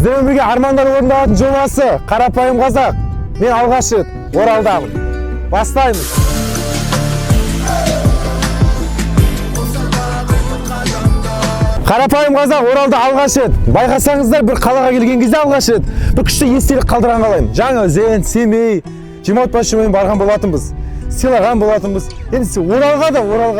Сіздермен бірге армандар орындалатын жобасы «Қарапайым қазақ». Мен алғаш рет Оралдамын. Бастаймыз. Қарапайым қазақ Оралда алғаш рет. Байқасаңыздар, бір қалаға келген кезде алғаш рет бір күшті естелік қалдырған қалаймын. Жаңаөзен, Семей, 20 отбасы жобамен барған болатынбыз. Сыйлаған болатынбыз. Енді Оралға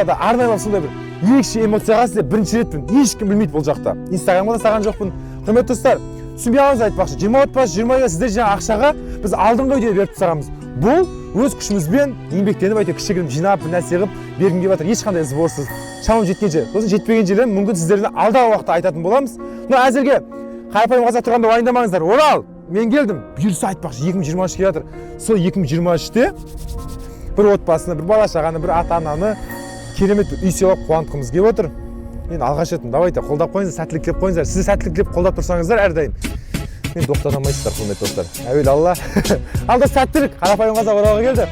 да арнайлап сондай бір ерекше эмоцияға сіздер бірінші ретпін. Ешкім білмейді бұл жақта. Инстаграмға да салған жоқпын. Құрметті достар, түсінбей қалыңыз айтпақшы. 20 отбасы 20 үйге сіздер жинаған ақшаға біз алдыңғы үйде беріп тастағанбыз. Бұл өз күшімізбен еңбектеніп, әйтеуір кішігірім жинап, бір нәрсе қылып бергім келіп жатыр. Ешқандай сборсыз. Шамам жеткенше. Сосын жетпеген жерлерін мүмкін сіздерден алдағы уақытта айтатын боламыз. Но әзірге қарапайым қазақ тұрғанда уайымдамаңыздар. Орал, мен келдім. Бұйырса, айтпақшы, 2023 келе жатыр. Сол 2023-те бір отбасыны, бір бала шағаны, бір ата ананы керемет бір үй сыйлап қуантқымыз келіп отыр. Енді алғаш рет, давайте қолдап қойыңыздар, сәттілік тілеп қойыңыздар. Сіз сәттілік тілеп қолдап тұрсаңыздар әрдайым мені тоқтата алмайсыздар, құрметті достар. Әуелі Алла. Алда сәттілік. Қарапайым қазақ Оралға келді.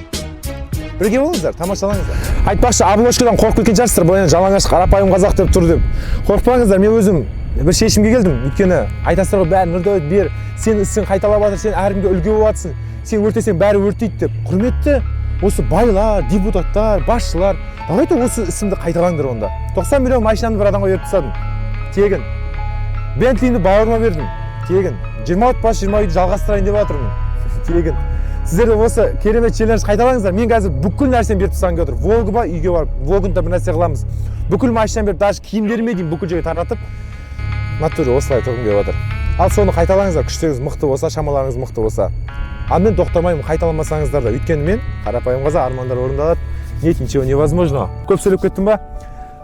Бірге болыңыздар, тамашалаңыздар. Айтпақшы, обложкадан қорқып кеткен шығарсыздар, бұл енді жалаңаш қарапайым қазақ деп тұр деп. Қорықпаңыздар, мен өзім бір шешімге келдім. Өйткені айтасыздар ғой бәрі, Нұрдәулет бер, сен ісің қайталап жатыр, сен әркімге үлгі болып жатырсың, сен өртесең бәрі өртейді деп. Құрметті осы байлар, депутаттар, басшылар, давайте осы ісімді қайталаңдар онда. 90 миллион машинамды бір адамға беріп тастадым. Тегін. Бентлиімді бауырыма бердім. Тегін. 20 отбасы 20 үйді жалғастырайын деп жатырмын. Тегін. Сіздер де осы керемет челлендж қайталаңыздар. Мен қазір бүкіл нәрсені беріп тастағым келіп отыр. Волга ба, үйге барып, Волганы да бір нәрсе қыламыз. Бүкіл машинаны беріп, даже киімдеріме дейін бүкіл жерге таратып, натуре осылай тұрғым келіп жатыр. Ал соны қайталаңыздар, күштеріңіз мықты болса, шамаларыңыз мықты болса. Ал мен тоқтамаймын, қайталамасаңыздар да. Өйткені мен қарапайым қазақ, армандар орындалады. Нет ничего невозможного. Көп сөйлеп кеттім ба?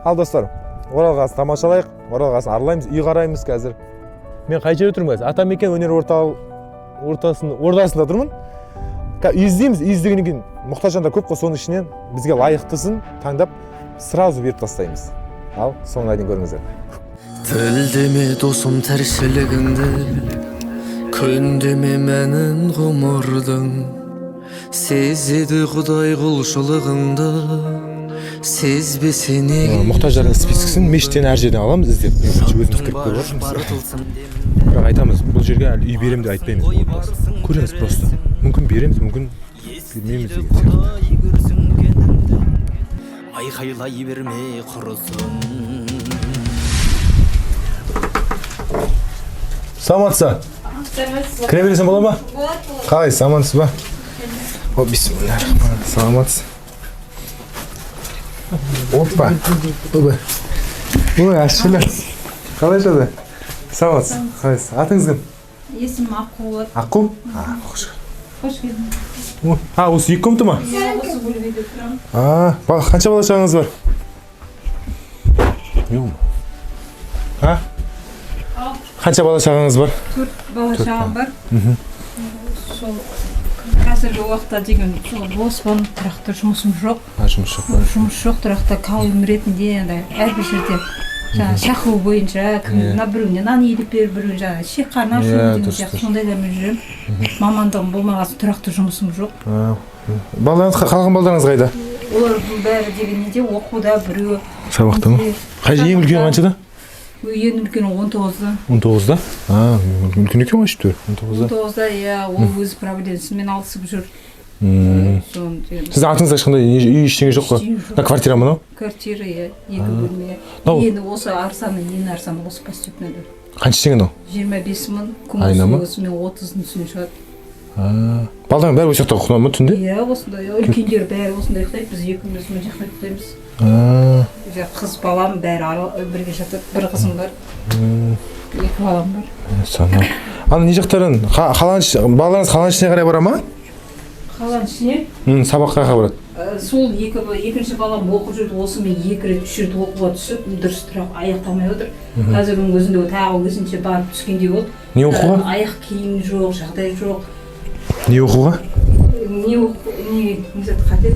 Ал достар, Орал қаласын тамашалайық, Орал қаласын аралаймыз, үй қараймыз қазір. Мен қай жерде тұрмын қазір? Атамекен өнер ортасын, ордасында тұрмын. Үй іздейміз, үй іздегеннен кейін мұқтаж жандар көп қой, соның ішінен бізге лайықтысын таңдап сразу беріп тастаймыз. Ал соңына дейін көріңіздер. Тілдеме, досым, тіршілігіңді, күндеме мәнін ғұмырдың. Сезеді Құдай құлшылығыңды, сезбесе неге? Мұқтаждардың спискісін мешіттен, әр жерден аламыз іздеп. Мен бірінші өзіміз кіріп көріп жатырмыз. Бірақ айтамыз, бұл жерге әлі үй беремін деп айтпаймыз бұл отбасы. Көреміз просто. Мүмкін береміз, мүмкін бермейміз деген сияқты. Айқайлай берме құрысын. Саламатсыз. Кіре берсем бола ма? Қалайсыз, амансыз ба? О, бисмилля. Саламатсыз. Опа. Ой. Ой, ашылы. Қалай жағдай? Саламатсыз. Қалайсыз? Атыңыз кім? Есімім Аққу болады. Аққу? А, қош. Қош келдіңіз. Ой, а, осы екі комната ма? Иә, осы бөлмеде тұрамын. А, қанша бала шағаңыз бар? Жоқ. А? Қанша бала шағаңыз бар? Төрт бала шағам бар. Сол қазіргі уақытта деген сол боспын, тұрақты жұмысым жоқ. А, жұмыс жоқ па? Жұмыс жоқ, тұрақты калым ретінде андай әрбір жерде жаңағы шақыру бойынша кім мына біреуіне нан илеп бер, біреуіне жаңағы шек қарны ашу деген сияқты сондайлармен жүремін. Мамандығым болмаған соң тұрақты жұмысым жоқ. А, балаларыңыз, қалған балдарыңыз қайда? Олардың бәрі деген неде, оқуда біреуі. Сабақта ма? Қай, ең үлкені қаншада? Ең үлкені 19-да. 19-да? А, үлкен екен ғой, әжептәуір. 19-да. 19-да, иә, ол өз проблемасымен алысып жүр. Соны Сіздің атыңызда ешқандай үй, ештеңе жоқ қой? Ештеңе жоқ. Мына квартира мынау? Квартира, иә, екі бөлме. Мынау- Ені осы арзаны, ең арзаны осы постепенно. Қанша теңге мынау? 25 000. Айына ма? Коммуналкасымен 30-ның үстіне шығады. Балдардың бәрі осы жақта ұйықтайды ма түнде? Иә, осындай үлкендер бәрі осындай ұйықтайды, біз екеуміз мына жақта ұйықтаймыз. Жаңағы қыз балам бәрі бірге жатады. Бір қызым бар, екі балам бар. Сана. Ана не жақтарын, қаланың балаларыңыз қаланың ішіне қарай бара ма? Қаланың ішіне. Сабаққа қаяққа барады? Сол екі, екінші балам оқып жүрді, осымен екі рет, үш рет оқуға түсіп, дұрыс тұрақ аяқталмай отыр. Қазірдің өзінде тағы өзінше барып түскендей болды. Не оқуға? Аяқ киім жоқ, жағдай жоқ. Не оқуға? Не оқу, не не зат, қате,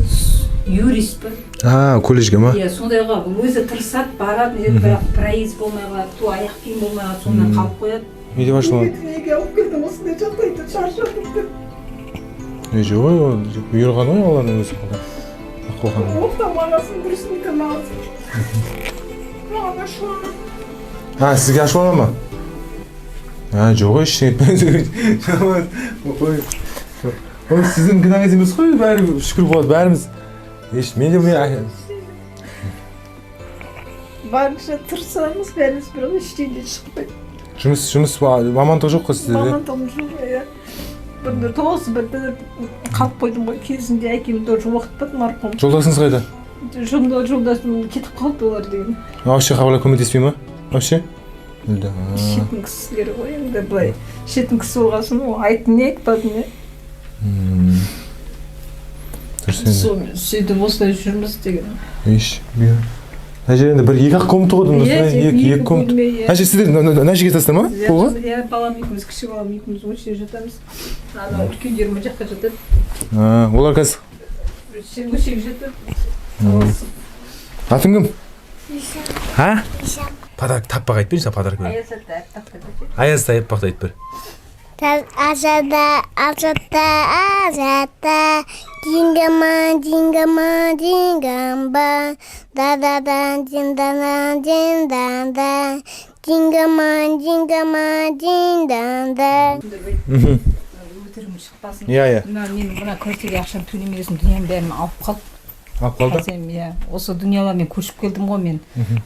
юрист па? А, колледжге ма? Иә, сондайға өзі тырысады, барады, нетеді, бірақ проезд болмай қалады, то аяқ киім болмай қалады, сонымен қалып қояды. Не деп ашуланады? Неге алып келдің осындай жағдайда, шаршадым деп. Не, жоқ, ол бұйырған ғой Алланың өзі. Аққу ханым. Оқтамағасын, дұрыс маған ашуланады. А, сізге ашулана ма? А, жоқ, ештеңе етпеңіз. Ой, ол сіздің кінәңіз емес қой, бәрі шүкір болады, бәріміз. Еш, мен де мен Барынша тырысамыз бәріміз, бірақ ештеңе шықпайды. Жұмыс мамандық жоқ қой сізде? Мамандығым жоқ, иә. Бір тоғыз бірді қалып қойдым ғой кезінде, әкем тоже оқытпады марқұм. Жолдасыңыз қайда? Жолдасым кетіп қалды олар деген. Вообще хабарлап көмектеспей ма? Вообще? Мүлде. Шеттің кісілері ғой енді, былай шеттің кісі болған соң ол айтты не, айтпады не. Дұрыс енді. Сол сөйтіп осылай жүрміз деген. Еш. Мына жер енді бір екі ақ комната ғой, Иә, екі комната. бөлме, иә. Мына жер сіздер мына жерге жатасыздар ма? Полға? Иә, балам екеуміз, кіші балам екеуміз осы жерде жатамыз. Ана үлкендері мына жақта жатады. А, олар қазір Сен осы жерге жатады. Атың кім? А? Подарок таппақ айтып берші, подарок бер. Аяз ата аппақ деп. Аяз ата аппақты айтып бер. Азада, азата, азата, дингама, дингама, дингамба, да да да, дин да да, дин да да, дингама, дингама, дин да да. Өтірігім шықпасын. Иә, иә. Мына мен мына квартираға ақшаны төлемеген соң дүниенің бәрін алып қалып. Алып қалды? Қазір, иә, осы дүниелармен көшіп келдім ғой мен.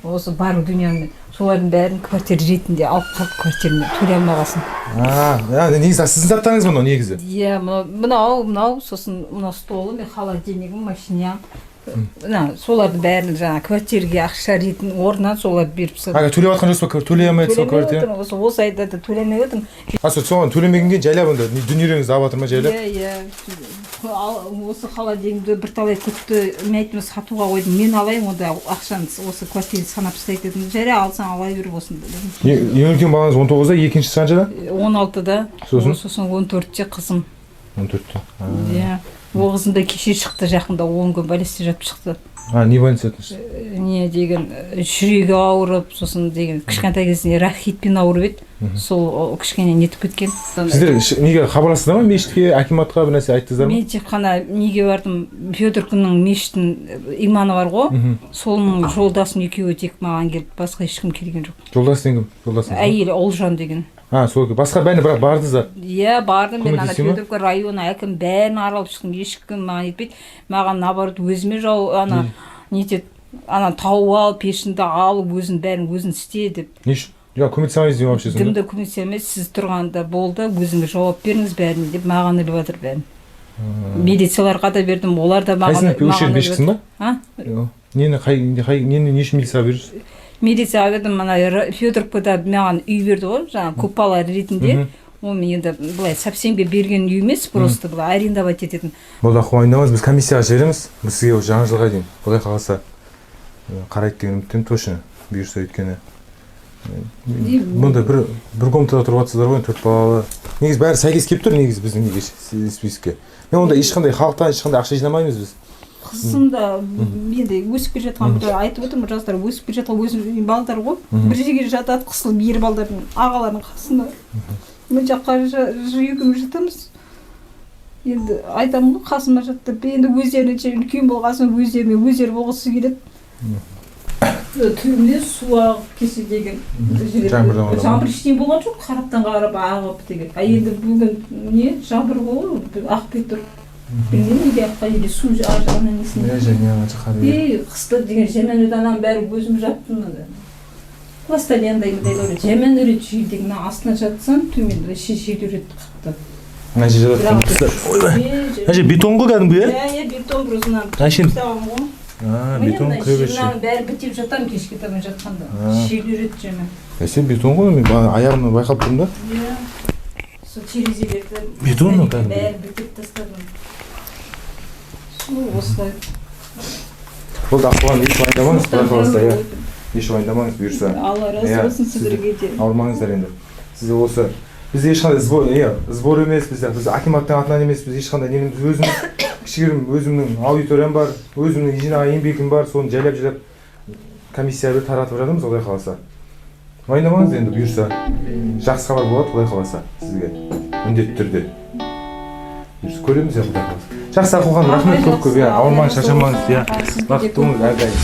Осы бар дүниемен. Солардың бәрін квартира ретінде алып қалып, квартираны төлей алмағасын. А, негізі сіздің заттарыңыз мынау негізі. Иә, мынау, сосын мынау столым, мен холодильнигім, машинам. Мына солардың бәрін жаңа квартираға ақша ретін орнынан солар беріп тастады. Ага, төлеп жатқан жоқсыз ба? Төлей алмай жатсыз ба Төлемей квартира? отырмын, осы айда да төлемей отырмын. А, соған төлемегенге жайлап онда дүниелеріңізді алып жатыр ма жайлап? Иә, иә. Осы холодильникті бірталай күтті, мен айттым, сатуға қойдым, мен алайын онда ақшаны, осы квартираны санап тастайды дедім. Жарай, алсаң ала бер осында дедім. Ең үлкен балаңыз 19-да, екіншісі қаншада? 16-да. Сосын? Сосын 14-те қызым. 14-те. Иә. Ол қызым да кеше шықты, жақында 10 күн больницада жатып шықты. А, не больницада жатырсыз? Не деген, жүрегі ауырып, сосын деген кішкентай кезінде рахитпен ауырып еді. Сол кішкене нетіп кеткен. Сіздер неге хабарластыңыздар ма мешітке, акиматқа бір нәрсе айттыңыздар ма? Мен тек қана неге бардым, Федоркиннің мешітін иманы бар ғой, соның жолдасын екеуі тек маған келді, басқа ешкім келген жоқ. Жолдас деген кім? Жолдасыңыз? Әйелі Олжан деген. А, сол басқа бәріне бірақ бардыңыздар? Иә, бардым мен ана Көмектесе ме? Федоровка районы әкім бәрін аралап шықтым, ешкім маған нетпейді. Маған наоборот өзіме жау ана нетеді, ана тауып ал, пешіңді алып, өзің бәрін өзің істе деп. Не үшін? Я көмектесе алмайсыз деймін вообще сонда? Дымды көмектесе алмайды, сіз тұрғанда болды, өзіңіз жауап беріңіз бәріне деп маған іліп жатыр бәрін. Милицияларға да бердім, олар да маған Қайсына осы жердің маған іліп мешітісің ба? А? Нені қай нені не үшін милицияға беріп жүрсіз? Милицияға бердім, мана Федоровкада маған үй берді ғой, жаңағы көпбалалы ретінде. Ол мен енді былай совсемге берген үй емес, просто былай арендовать ететін. Болды, уайымдамаңыз, біз комиссияға жібереміз. Біз сізге осы жаңа жылға дейін, Құдай қаласа, қарайды деген үміттемін точно, бұйырса, өйткені мұнда бір комнатада тұрып жатсыздар ғой, 4 балалы. Негізі бәрі сәйкес келіп тұр негізі біздің неге списокке. Мен онда ешқандай халықтан ешқандай ақша жинамаймыз біз. Қызым да енді өсіп келе жатқан, бір айтып отырмын, жастар өсіп келе жатқан өзім балдар ғой, бір жерге жатады қысылып, ер балдардың ағаларының қасында. Мына жаққа екеуміз жатамыз. Енді айтамын ғой, қасыма жат деп. Енді өздерінше үлкен болған соң өздерімен өздері болғысы келеді. Түбіне су ағып келсе деген. Жаңбыр. Жаңбыр ештеңе болған жоқ, қараптан қарап ағып деген. А енді бүгін не жаңбыр болды, ағып тұр. Білмеймін неге аққан, или су ар жағынан несін. И қыста деген жаман үреді, ананың бәрі өзім жаптым ана. Пласталиандай мындайлар жаман үреді жел деген, мына астына жатсаң төмен вообще жел үреді қатты. Мына жерде жатқан. Ойбай. Мына жер бетон ғой кәдімгі, иә? Иә, иә, бетон, просто мынаны Әшейін. тастаған ғой. А, Міне бетон мына кіре берші. мынаның бәрі бітеп жатамын кешке таман жатқанда. Жел үреді жаман. Бәсе бетон ғой, мен бағана аяғымнан байқап тұрмын да. Иә. Сол терезелерді Бетон мынау кәдімгі. бәрін бітеп тастадым. Сол осылай. Болды, Аққуан, еш уайымдамаңыз, Құдай қаласа, иә. Еш уайымдамаңыз, бұйырса. Алла разы Иә, болсын сіздерге де. Ауырмаңыздар енді. Сіз осы бізде ешқандай сбор, иә, сбор емес, бізде біз акиматтың атынан емес, біз ешқандай не, біз өзіміз кішігірім өзімнің аудиториям бар, өзімнің жинаған еңбегім бар, соны жайлап-жайлап комиссияға таратып жатырмыз, Құдай қаласа. Уайымдамаңыз енді, бұйырса. Жақсы хабар болады, Құдай қаласа, сізге. Міндетті түрде. Бұйырса, көреміз, иә, Құдай қаласа. Жақсы, Аққу ханым, рахмет көп-көп, иә, ауырмаңыз, шаршамаңыз, иә. Бақытты болыңыз әрдайым.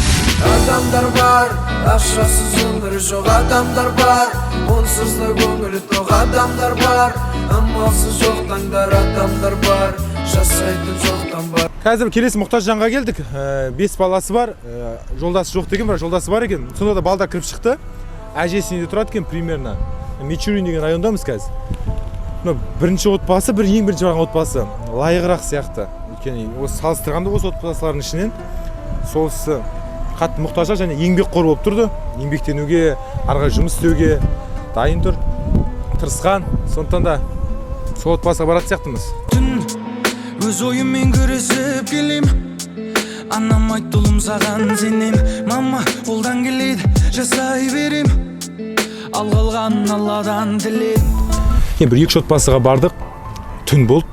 Адамдар бар, ақшасыз өмірі жоқ адамдар бар, онсыз да көңілі тоқ адамдар бар, амалсыз жоқ таңдар адамдар бар, жасайтын жоқтан бар. Қазір келесі мұқтаж жанға келдік. 5 баласы бар, жолдасы жоқ деген, бірақ жолдасы бар екен. Сонда да балдар кіріп шықты. Әжесі үйінде тұрады екен примерно. Мичурин деген райондамыз қазір. Мына бірінші отбасы, бір ең бірінші барған отбасы лайығырақ сияқты. Өйткені осы салыстырғанда осы отбасылардың ішінен солысы қатты мұқтаждар және еңбекқор болып тұрды. Еңбектенуге, ары қарай жұмыс істеуге дайын тұр, тырысқан. Сондықтан да сол отбасыға баратын сияқтымыз. Өз ойыммен күресіп келем. Анам айтты, ұлым, саған сенем. Мама, қолдан келеді, жасай берем. Ал қалғанын Алладан тіледім. Енді бір екі үш отбасыға бардық, түн болды.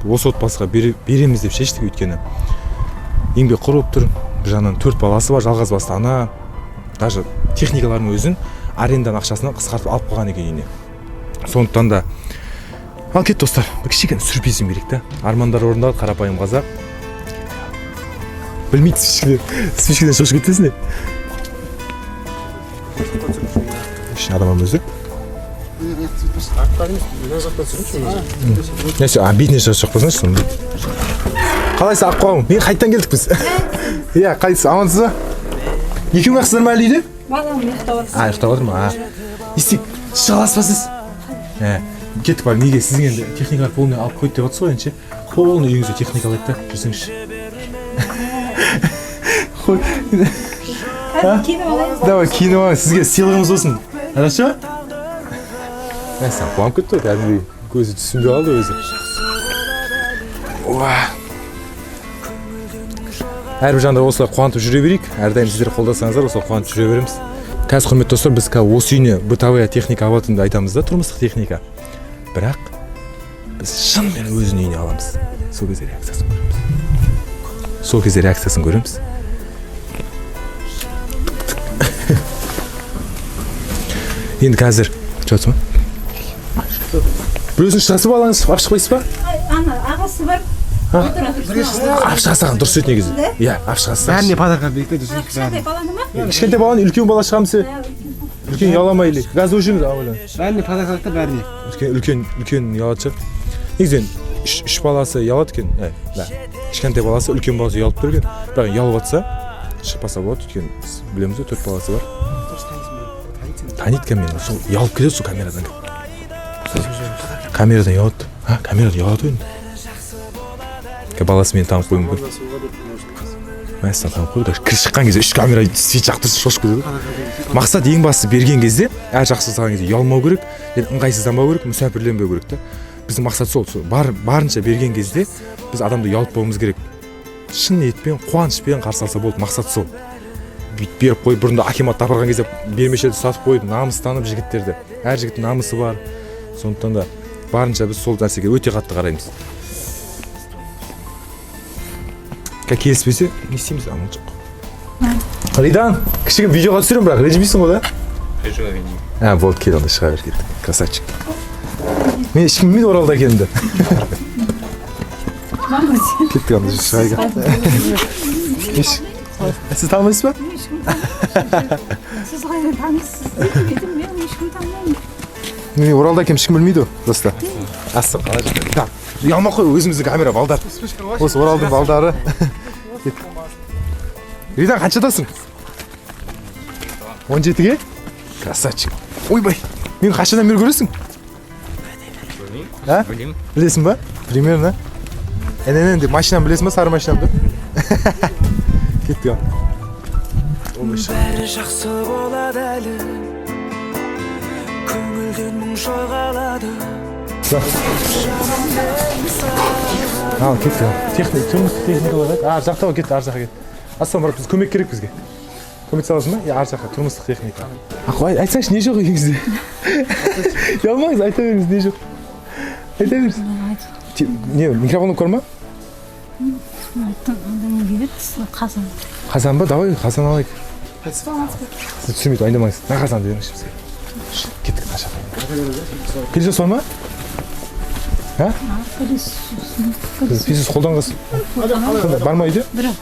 Осы отбасыға береміз деп шештік, өйткені еңбекқор болып тұр. Бір жағынан 4 баласы бар, жалғыз басты ана. Даже техникалардың өзін аренданың ақшасына қысқартып алып қойған екен үйіне. Сондықтан да ал кет, достар, бір кішігірім сюрпризім керек та. Армандар орындалды, қарапайым қазақ. Білмейді, спичкеден шошып кетесің де. Ішіне адам өзі. Несі, а бетіне шығып қалсаңшы сонда. Қалайсыз, аққуағым? Мен қайттан келдік біз. Иә, қалайсыз, амансыз ба? Екеуің ақсыздар ма әлі үйде? Балам ұйықтап жатыр. А, ұйықтап жатыр ма? А. Не істейік? Шыға аласыз ба сіз? Ә, кеттік бар, неге сіздің енді техникалар полный алып қойды деп отырсыз ғой енді ше? Полный үйіңізде техника алайды да, жүрсеңізші. Қой. Қазір киініп алайын. Давай, киініп алайын, сізге сыйлығымыз болсын. Хорошо? Мәссаған, қуанып кетті ғой, кәдімгідей. Көзі түсінбей қалды өзі. Уа. Әрбір жанды осылай қуантып жүре берейік. Әрдайым сіздер қолдасаңыздар, осылай қуантып жүре береміз. Қазір, құрметті достар, біз қазір осы үйіне бытовая техника алып жатырмыз деп айтамыз да, тұрмыстық техника. Бірақ біз шынымен өзінің үйіне аламыз. Сол кезде реакциясын көреміз. Сол кезде реакциясын көреміз. Енді қазір жатсың ба? Біреусін шығасыз ба, балаңыз алып шықпайсыз ба? Ана ағасы бар. Отыра тұрсын. Алып шыға салған дұрыс еді негізі. Иә, алып шыға салған. Бәріне подарка берейік те, дұрыс. Кішкентай баланы ма? Кішкентай баланы, үлкен бала шығамыз. Үлкен ұяламай или газ өшіреміз, а, ойлан. Бәріне подарка алайық та, бәріне. Үлкен, үлкен, үлкен ұялатын шығар. Негізінен үш баласы ұялады екен. Ә, да. Кішкентай баласы, үлкен баласы ұялып тұр екен. Бірақ ұялып жатса, шықпаса болады, өйткені біз білеміз ғой, 4 баласы бар. Таниды екен мені, сол ұялып кетеді сол камерадан. Камерадан ұялады. А, камерадан ұялады ғой енді. Баласы мені танып қоюы мүмкін. Мәссаған, танып қойды. Кір шыққан кезде 3 камера свет жақтырса шошып кетеді ғой. Мақсат ең бастысы берген кезде, әр жақсы жасаған кезде ұялмау керек, және ыңғайсызданбау керек, мүсәпірленбеу керек та. Біздің мақсат сол, сол барынша берген кезде біз адамды ұялтпауымыз керек. Шын ниетпен, қуанышпен қарсы алса болды, мақсат сол. Бүйтіп беріп қойып, бұрында акиматта апарған кезде бермешелерді сатып қойып, намыстанып жігіттерді. Әр жігіттің намысы бар. Сондықтан да барынша біз сол нәрсеге өте қатты қараймыз. Ка келіспесе, не істейміз? Амал жоқ. Ридан, кішігірім видеоға түсіремін, бірақ ренжімейсің ғой да? А, болды, кел онда, шыға бер, кеттік. Красавчик. Мен ешкім білмейді Оралда екенімді. Кеттік онда, шығайық. Сіз танымайсыз ба? Сіз қайдан танисыз? Мен ешкім танымаймын. Мен Оралда екенімді ешкім білмейді ғой, достар. Асық, қалай жатыр? Да, ұялмай қой, өзіміздің камера, балдар. Осы Оралдың балдары. Ридан, қаншадасың? 17-ге? Красавчик. Ойбай, мен қашаннан бері көресің? А? Білемін. Білесің ба? Примерно. ННН деп машинаны білесің ба, сары машинамды? Кеттік ал. Бәрі жақсы болады әлі. Көңілден мұң жоғалады. Ал, кеттік ал. Техника, тұрмыстық техникалар қайда? Ар жақта ғой, кетті, ар жаққа кет. Аслан, брат, біз көмек керек бізге. Көмектесе аласың ба? Иә, ар жаққа, тұрмыстық техника. Аққу, айтсаңшы, не жоқ үйіңізде? Ұялмаңыз, айта беріңіз, не жоқ? Айта беріңіз. Не, микроволновка бар ма? Анда не береді? Қазан. Қазан ба? Давай, қазан алайық. Сіз түсірмейді, уайымдамаңыз. Мына қазанды беріңізші бізге. Кеттік, мына жаққа. Пылесос бар ма? А? Пылесос. Пылесос қолданғысы. Бар ма үйде? Бірақ.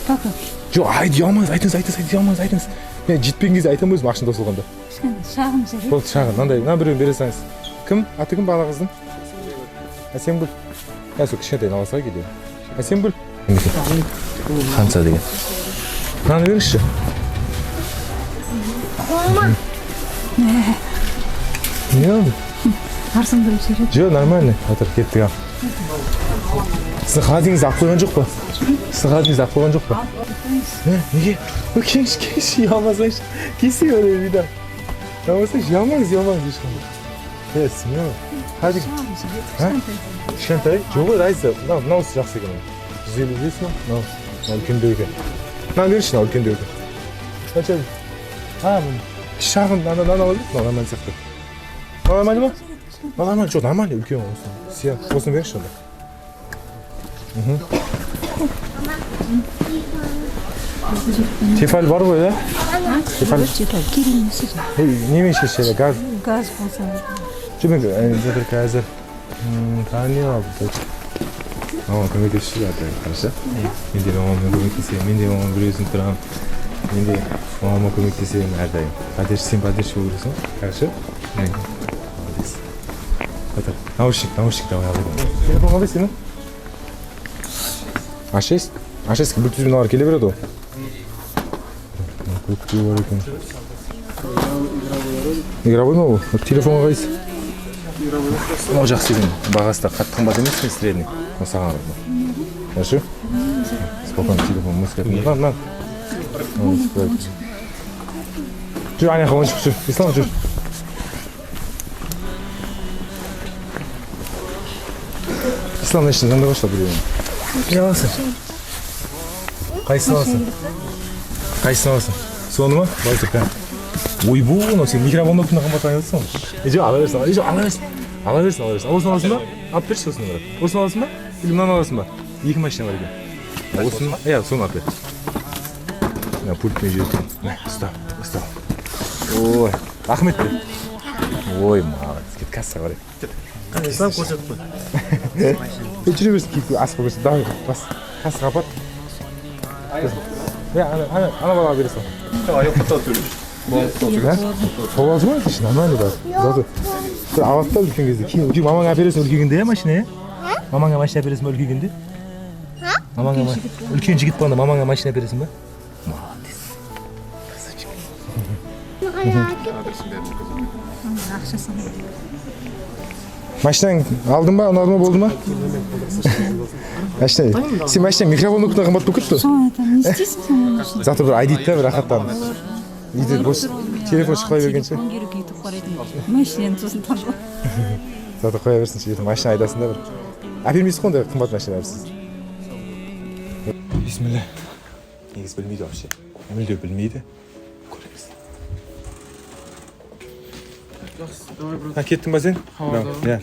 Пока. Жоқ, айт, ұялмаңыз, айтыңыз, айтыңыз, айтыңыз, ұялмаңыз, айтыңыз. Мен жетпеген кезде айтамын өзім ақшам таусылғанда. Кішкентай шағын жарайды. Болды, шағын, мынандай, мына біреуін бере салыңыз. Кім? Аты кім бала қыздың? Әсемгүл. Ә, сол кішкентайын ала салайық или? Әсемгүл. Қанша деген? Мынаны беріңізші. Не ол? Арзандау жарайды. Жоқ, нормально. Отыр, кеттік ал. Сіздің холодильнигіңізді алып қойған жоқ па? Сіздің холодильнигіңізді алып қойған жоқ па? Не, неге? Ой, келіңізші, келіңізші, ұялмасаңшы. Келсей, өле, вида. Ұялмасаңшы, ұялмаңыз, ұялмаңыз ешқандай. Е, смело. Холодильник. А? Кішкентай? Жоқ, ой, разница. Мынау, мынаусы жақсы екен. 155 ма? Мынау, мынау үлкендеу екен. Мынаны беріңізші, мынау үлкендеу екен. Қанша? А, міне. Шағын, мынаны ала беріңіз, мынау нормально сияқты. Мынау нормально ма? Мынау нормально, жоқ, нормально, үлкен осы. Сияқ, осыны беріңізші онда. Тефаль бар ғой, да? Тефаль. Тефаль керек емес. Ей, немен шешеді? Газ. Газ болса. Жоқ, мен қазір қазір. Тағы не алды? Точно. Мамам көмектесіп жатыр, қарашы. Мен де мамаммен көмектесемін, мен де мамам бір өзім тұрамын. Мен де мамама көмектесемін әрдайым. Поддержка, сен поддержка болу керексің ғой. Хорошо? Молодец. Отыр. Наушник, наушник давай алайық. Телефон қандай сенің? А6? А6 Bluetooth-пен алар келе береді ғой. Көктеу бар екен. Игровой ма бұл? Телефонға қайсы? Мынау жақсы екен. Бағасы да қатты қымбат емес пе, средний? Мынау саған арналған. Хорошо? Спокойно, телефон, музыка. На, на. Жүр, ана жаққа ойыншық, жүр. Ислам, жүр. Ислам, мына ішін таңдап алшы біреуін. Не аласың? Қайсысын аласың? Қайсысын аласың? Соны ма? Былай тұр, кәне. Ойбу, мынау сен микроволновканы қымбат айтып отырсың ғой. Е, жоқ, ала берсін, е, жоқ, ала берсін. Ала берсін, ала берсін. Осыны аласың ба? Алып берші осыны, брат. Осыны аласың ба? Или мынаны аласың ба? Екі машина бар екен. Осыны, иә, соны алып бер. Мына пультпен жүреді. Мә, ұста, ұста. Ой, рахмет де. Ой, молодец. Кет, кассаға барайық. Ислам көрсетіп қой. Е, жүре берсін, киіп, асықпа көрсет. Давай, бас. Кассаға апар. Иә, ана, ана, ана балаға бере сал. Қобалжыма, еш, нормально да. Зато бір алады да үлкен кезде. Кейін үлкен мамаңа әпересің үлкейгенде, иә, машина, иә? Мамаңа машина әпересің ба үлкейгенде? Мамаңа үлкен жігіт болғанда мамаңа машина әпересің ба? Молодец. Красавчик. Ақшасын. Машинаң алдың ба, ұнады ма, болды ма? Машина. Сен машина микроволновкадан қымбат болып кетті ғой. Соны айтамын, не істейсің сен оны? Зато бір айдайды да, бір рахаттанып. Үйде бос телефон шықпай бергенше. Телефон керек, өйтіп қарайтын. Машинаны сосын таңдап. Зато қоя берсінші, ертең машина айдасын да бір. Әпермейсіз ғой ондай қымбат машина сіз. Бисмилля. Негізі білмейді вообще. Мүлде білмейді. Көреміз. А, кеттің ба сен? Иә.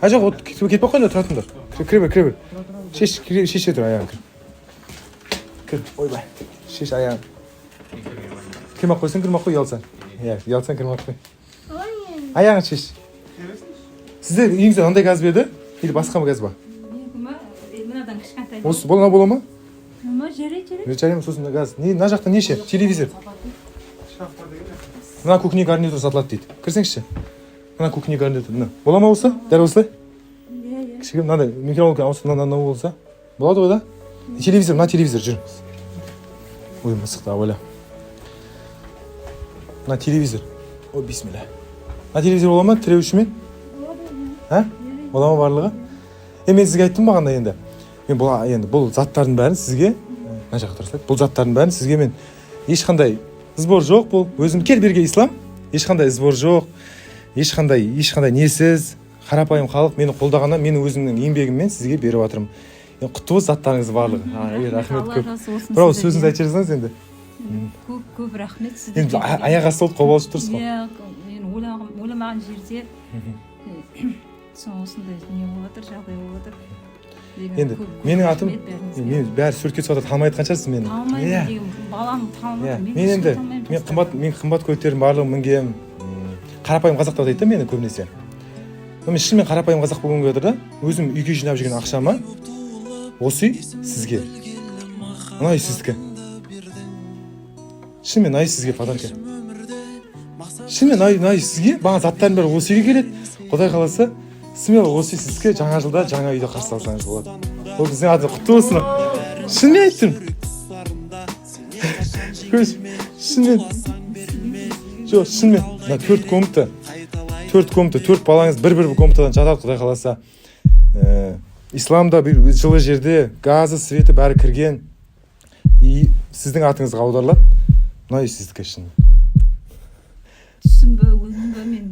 А, жоқ, от кетпей ақ қойыңдар, тұратыңдар. Кіре бер, кіре бер. Шеш, кіре, шеше тұр аяғын, кір. Кір, ойбай. Шеш аяғын. Кірмей ақ қойсаң, кірмей ақ қой, ұялсаң. Иә, ұялсаң кірмей ақ қой. Аяғын шеш. Сізде үйіңізде қандай газ ба еді? Или басқа газ ба? Менікі ма? Мынадан кішкентай. Осы бола бола ма? Ма, жарайды, жарайды. Жарайды, сосын газ. Не, мына жақта неше? Телевизор. Мына кухня гарнитур сатылады дейді. Кірсеңізші. Мына кухня гарнитур. Мына. Бола ма осы? Дәл осылай? Иә, иә. Кішігірім мынандай микроволновка ауысып, мынандай мынау болса. Болады ғой да? Телевизор, мына телевизор, жүр. Ой, мысықты абайла. Мына телевизор. Ой, бисмилля. Мына телевизор бола ма тіреушімен? А? Бола ма барлығы? Мен сізге айттым бағана енді. Мен бұл, енді бұл заттардың бәрін сізге, мына жаққа тұра салайық. Бұл заттардың бәрін сізге мен ешқандай сбор жоқ бұл. Өзім кел берге ислам. Ешқандай сбор жоқ. Ешқандай несіз. Қарапайым халық мені қолдағаннан мен өзімнің еңбегіммен сізге беріп жатырмын. Енді құтты болсын заттарыңыз барлығы. Рахмет Алла көп. разы болсын Бір ауыз сіздерге. сөзіңізді айтып жіберсеңіз енді. Көп, көп рахмет сіздерге. Енді аяқ асты болып қобалжып тұрсыз ғой. Иә, мен ойламаған жерде сол осындай не болып жатыр, жағдай болып жатыр. Деген Енді көп, көп менің атым, рахмет бәріңізге. мен бәрі суретке түсіп жатыр, танымай жатқан шығарсыз мені. Танымаймын Иә. деген, балам танымайды, Иә. мен Мен ешкім енді, танымаймын мен жастар. қымбат, мен қымбат көліктердің барлығын мінгенмін. Қарапайым қазақ деп атайды да мені көбінесе. Но мен шынымен қарапайым қазақ болғым келіп жатыр да. Өзім үйге жинап жүрген ақшама осы үй сізге. Мына үй сіздікі. Шынымен, мына үй сізге подарка. Шынымен, мына үй сізге. Маған заттардың бәрі осы үйге келеді. Құдай қаласа, смело осы үй сіздікі. Жаңа жылда жаңа үйде қарсы алсаңыз болады. Ол біздің аты құтты болсын. Шынымен айттым. Шынымен. Жоқ, шынымен. Мына 4 комната. 4 комната, 4 балаңыз бір-бір комнатадан жатады, құдай қаласа. Исламда бір жылы жерде, газы, светі бәрі кірген. И сіздің атыңызға аударылады. Мына үй сіздікі шын. Түсім бе, өңім бе, мен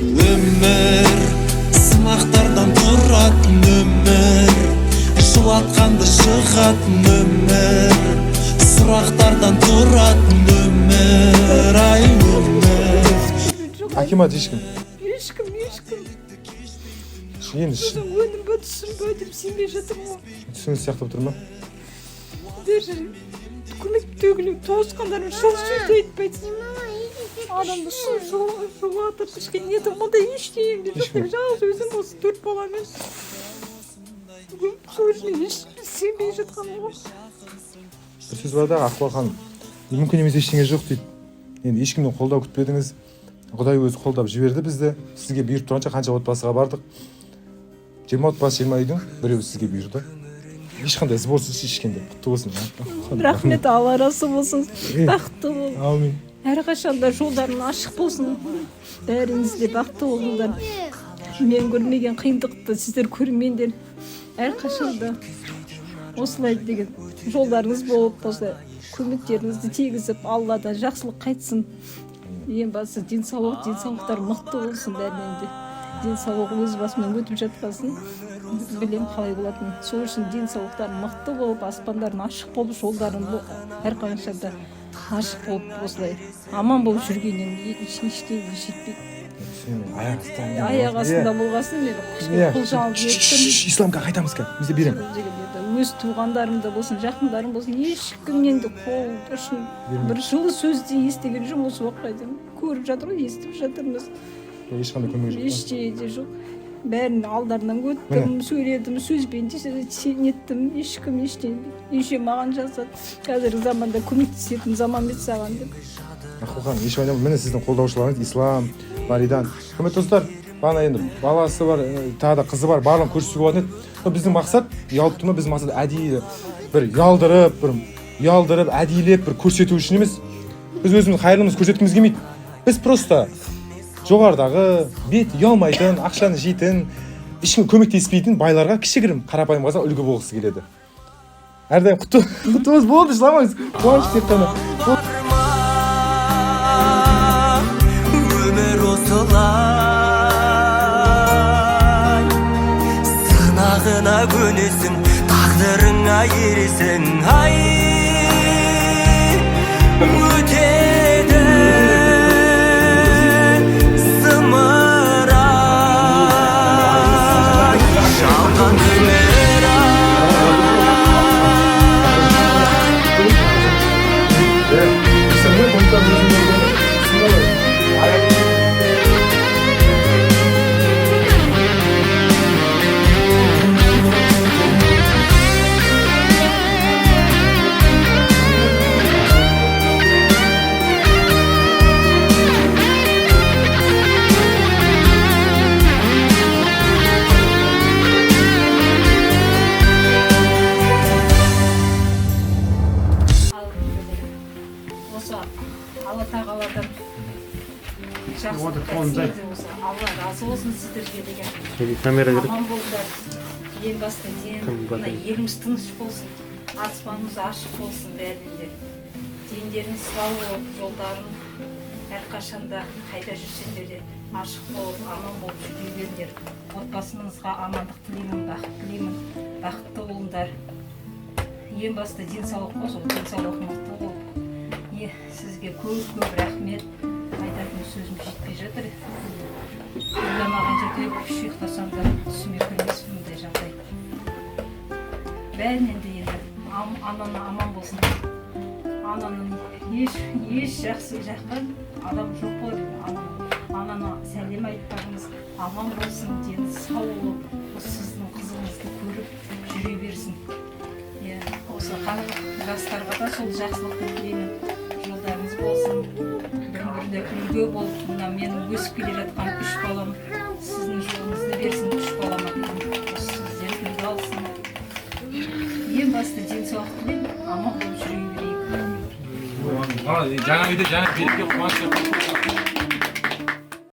Өмір сынақтардан тұратын, өмір жылатқанды шығатын, өмір сұрақтардан тұратын, өмір, ай, өмір. Акимат ешкім. Ешкім, ешкім. Енді шын. Өңім бе, түсім бе деп сенбей жатырмын ғой. Түсіңіз сияқты болып тұр ма? Даже көмек түгілі туысқандарым жылы сөз де айтпайды. Адамды жұбатып, кішкене нетіп, ондай ештеңем де жоқ. Ешкім. Жалғыз өзім осы 4 баламен. Сол үшін еш сенбей жатқаным ғой. Бір сөз бар да, Ақбал ханым, мүмкін емес ештеңе жоқ дейді. Енді ешкімнен қолдау күтпедіңіз. Құдай өзі қолдап жіберді бізді. Сізге бұйырып тұрғанша қанша отбасыға бардық. 20 отбасы, 20 үйдің біреуі сізге бұйырды. Ешқандай сборсыз, ешкімде. Құтты болсын. Рахмет, Алла разы болсын. Бақытты бол. Әумин. Әрқашанда жолдарың ашық болсын. Бәріңіз де бақытты болыңдар. Мен көрмеген қиындықты сіздер көрмеңдер. Әрқашанда осылай деген жолдарыңыз болып, осылай көмектеріңізді тигізіп, Алладан жақсылық қайтсын. Ең бастысы денсаулық, денсаулықтар мықты болсын бәрінен де. Денсаулық өз басымнан өтіп жатқасын, білем қалай болатынын. Сол үшін денсаулықтар мықты болып, аспандарың ашық болып, жолдарың әрқашанда ашық болып, осылай аман болып жүргеннен ештеңе жетпейді. Түсінемін, аяқ астында. Аяқ астында болғасын мен кішкене Иә. құл жалып еттім. Исламға қайтамыз қазір. Біз де беремін. Өз туғандарым да болсын, жақындарым болсын, ешкімнен де қол ұшын бір жылы сөз де естіген жоқпын осы уақытқа дейін. Көріп жатырмыз, естіп жатырмыз. Ешқандай көмек жоқ. Ештеңе де жоқ. Бәрін алдарынан өттім, сөйледім, сөзбен де неттім, ешкім ештеңе. Еще маған жазады, қазіргі заманда көмектесетін заман бе саған деп. Ақбал ханым, еш уайымдамаңыз. Міне сіздің қолдаушыларыңыз Ислам, Фаридан. Құрметті достар, бағана енді баласы бар, тағы да қызы бар, барлығын көрсетуге болатын еді. Но біздің мақсат, ұялып тұрма, біздің мақсат әдейі бір ұялдырып, бір ұялдырып, әдейілеп бір көрсету үшін емес. Біз өзіміздің қайырымымызды көрсеткіміз келмейді. Біз просто жоғарыдағы бет ұялмайтын, ақшаны жейтін, ешкімге көмектеспейтін байларға кішігірім қарапайым қазақ үлгі болғысы келеді. Әрдайым құтты болсын, болды, жыламаңыз. Қуаныш тек қана. Өмір осылай сынағына көнесің, тағдырыңа ересің, ай, өтеді зымырай жалған өмір, ай. Ал осы Алла тағаладан жақсылық қайтсын, осы Алла разы болсын сіздерге деген. Камера керек. Аман болыңдар. Ең басты ден, мына еліміз тыныш болсын, аспанымыз ашық болсын бәрінен де. Дендеріңіз сау болып, жолдарың әрқашанда қайда жүрсеңдер де ашық болып, аман болып жүре беріңдер. Отбасыңызға амандық тілеймін, бақыт тілеймін, бақытты болыңдар. Ең басты денсаулық қой, сол денсаулық мықты болып. Сізге көп-көп рахмет. Айтатын сөзім жетпей жатыр. Ойламаған жерде үш ұйықтасам да түсіме кірмес мұндай жағдай. Бәрінен де енді анана аман болсын. Ананың еш жақсы жаққан адам жоқ қой деймін. Анана сәлем айтпағыңыз, аман болсын, дені сау болып, осы сіздің қызығыңызды көріп жүре берсін. Осы жастарға да сол жақсылықты тілеймін. Жолдарыңыз болсын, бір біріне үлгі болып, мына менің өсіп келе жатқан үш балам сіздің жолыңызды берсін, үш балама деген осы сізден үлгі алсын. Ең басты денсаулық тілеймін, аман болып жүре берейік. Жаңа үйде жаңа береке, қуаныш.